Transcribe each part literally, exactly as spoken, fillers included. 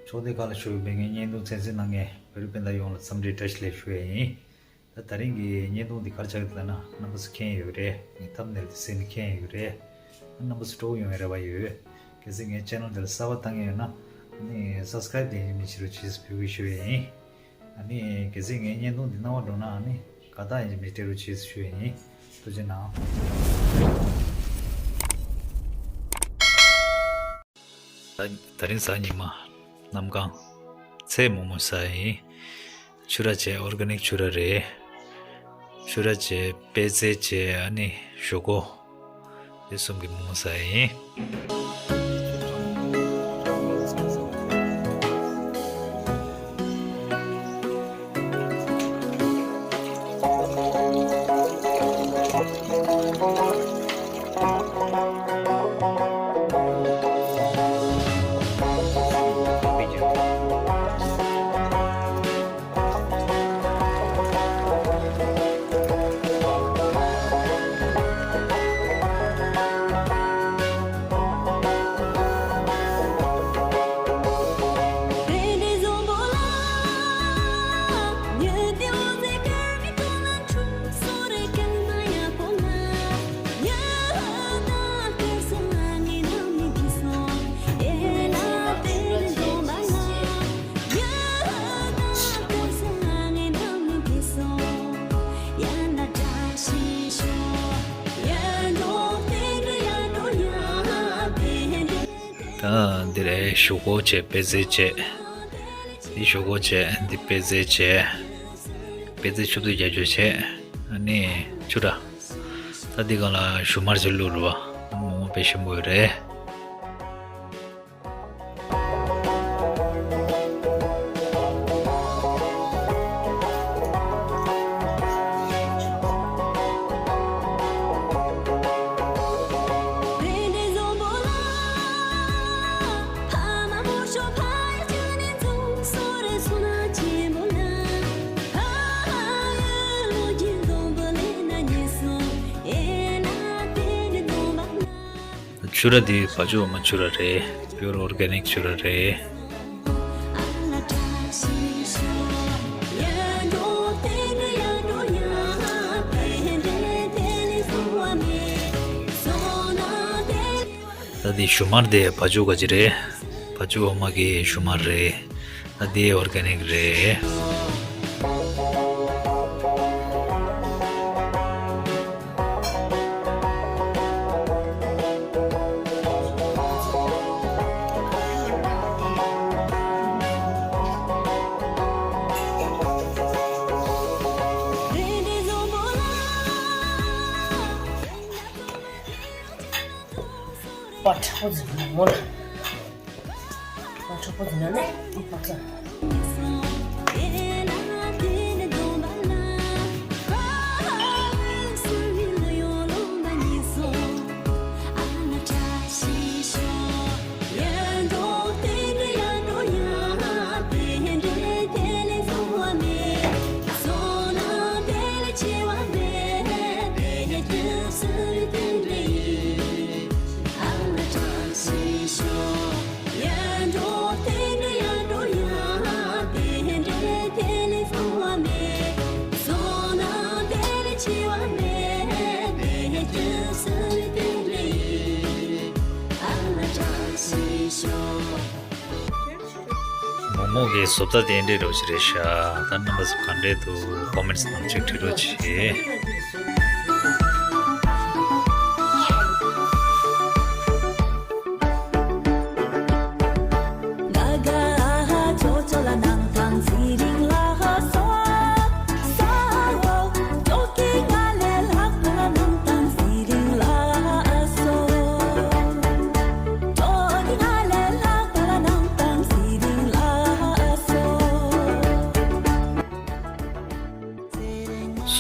ཕྱོགས་སྡེ་ཁག་ལ་བཞུགས་པའི་ངའི་བརྙན་ཐུང་གསན་གཟིགས་གནང་མཁན་བོད་རིགས་སྤུན་ཟླ་ཡོངས་ལ་འཚམས་འདྲིའི་བཀྲ་ཤིས་བདེ་ལེགས་ཞུ་ཡས་ཡིན། ད་ད་རིང་གི་བརྙན་ཐུང་འདི་ག་རེ་ཆགས་ཀྱི་འདུག་ལབ་ན། རྣམ་པ་ཚོ་མཁྱེན་ཡོད་རེད། ངས་ཐམ་ནེལ་དེ་གཟིགས་ནས་མཁྱེན་ཡོད་རེད། རྣམ་པ་ཚོ་སྤྲོ་པོ་ཡོང་བའི་རེ་བ་ཡོད། གལ་སྲིད་ངའི་ཆེ་ནལ་འདི་ལ་གསར་པ་ལྟ་མཁན་ཡོད་ན། ཨ་ནི་སབ་སི་ཀ་རེབ་དེ་ཡིན་མིན་བྱེད་རོགས་བྱེད་ཟེར་འབོད་སྐུལ་ཞུ་ཡས་ཡིན། ཨ་ནི་གལ་སྲིད་ངའི་བརྙན་ཐུང་འདི་སྣང་བ་འགྲོ་ན། ཨ་ནི་དགའ་རྟགས་ཡིན་མིན་སྤྲད་རོགས་བྱེད་ཟེར་ཞུ་ཡས་ཡིན། ཐུགས་རྗེ་གནང་། ད་ད་རིང་གཟའ་ཉི་མ། གནམ་གང་། ཚལ་མོག་མོག་ཟ་ཡིན། ཕྱུར་ར་བྱས། ཨོར་ག་ནིག་ཕྱུར་ར་རེད། ཕྱུར་ར་བྱས། པད་ཚལ་བྱས། ཨ་ནི་ཞོག་ཁོག་དེ་གསུམ་གྱི་མོག་མོག་ཟ་ཡིན། ད་འདི་རེད། ཞོག་ཁོག་བྱས། པད་ཚལ་བྱས། འདི་ཞོག་ཁོག་བྱས། འདི་པད་ཚལ་བྱས། པད་ཚལ་ཆུ་ཚོད་བརྒྱད་ཅུ་བྱས། ཨ་ནི་ཕྱུར་ར། ད་འདི་སྒང་ལ་ཞུན་མར་ཅིག་བླུགས་རེད་པ། མོག་མོག་དཔེ་ཞིམ་པོ་ཡོད་རེད། ཕྱུར་ར་འདི་བ་ཕྱུགས་འོ་མ་ཕྱུར་ར་རེད། པིའུར་ཨོར་ག་ནིག་ཕྱུར་ར་རེད། ད་འདི་ཞུན་མར་དེ་བ་ཕྱུགས་ག་ཅི་རེད། བ་ཕྱུགས་འོ་མ་གི་ཞུན་མར་རེད། ད་འདི་ཨོར་ག་ནིག་རེད། པ་ཁྲག་པོ་འཛིན་མོ་ལ། པ་ཁྲག་པོ་འཛིན་ནས་པ་ཚ། མོག་མོག་གི་བཟོ་ལྟ་དེ་འདྲའི་འདྲ་བོ་ཞིག་རེད་ཤག་ད་རྣམ་པ་ཚོ་ག་འདྲས་འདུག་ཀོ་མེན་ཊི་ནང་ཅིག་བྲིས་རོགས་བྱེད།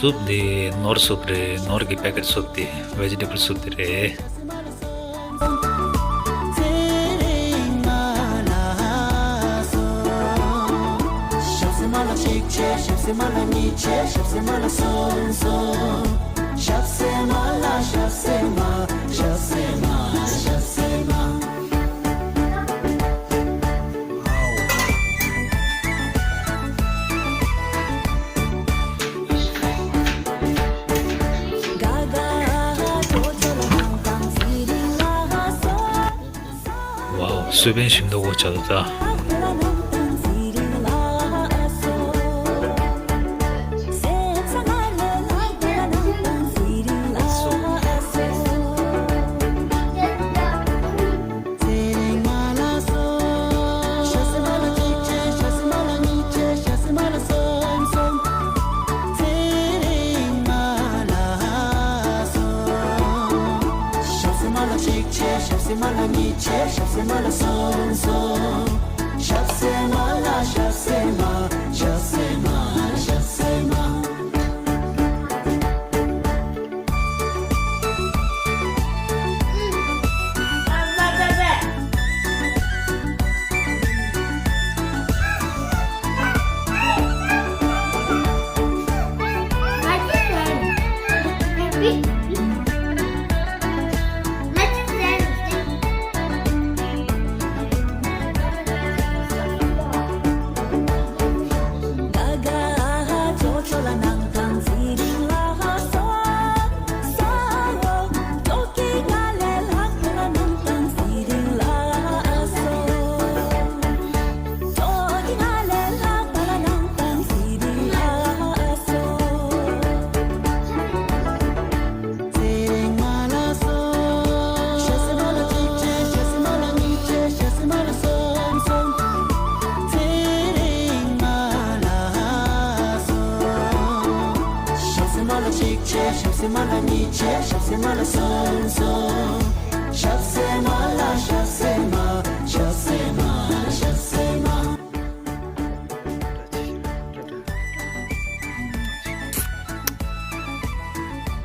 སུབ་འདི་ནོར་སུབ་རེད། ནོར་གྱི་པེ་ཀེ་ཊི་སུབ་དེ། ཝེ་ཇི་ཊེ་བལ་སུབ་དེ་རེད། རྩོད་པན་ཞིམ་མདོག་པོ་ཆགས་འདུག་ད། ཞབས་སེ་མ་ལ་གཅིག་བྱས། ཞབས་སེ་མ་ལ་གཉིས་བྱས། ཞབས་སེ་མ་ལ་གསུམ་གསུམ། ཞབས་སེ་མ་ལ། ཞབས་སེ་མ། ཞབས་སེ་མ། ཞབས་སེ་མ། ཚེ་རིང་མ་ལ་སོ། ཞབས་སེ་མ་ལ་གཅིག་བྱས། ཞབས་སེ་མ་ལ་གཉིས་བྱས། ཞབས་སེ་མ་ལ་གསུམ་གསུམ། ཚེ་རིང་མ་ལ་སོ། ཞབས་སེ་མ་ལ་གཅིག་བྱས། ཞབས་སེ་མ་ལ་གཉིས་བྱས། ཞབས་སེ་མ་ལ་གསུམ་གསུམ། ཞབས་སེ་མ་ལ། ཞབས་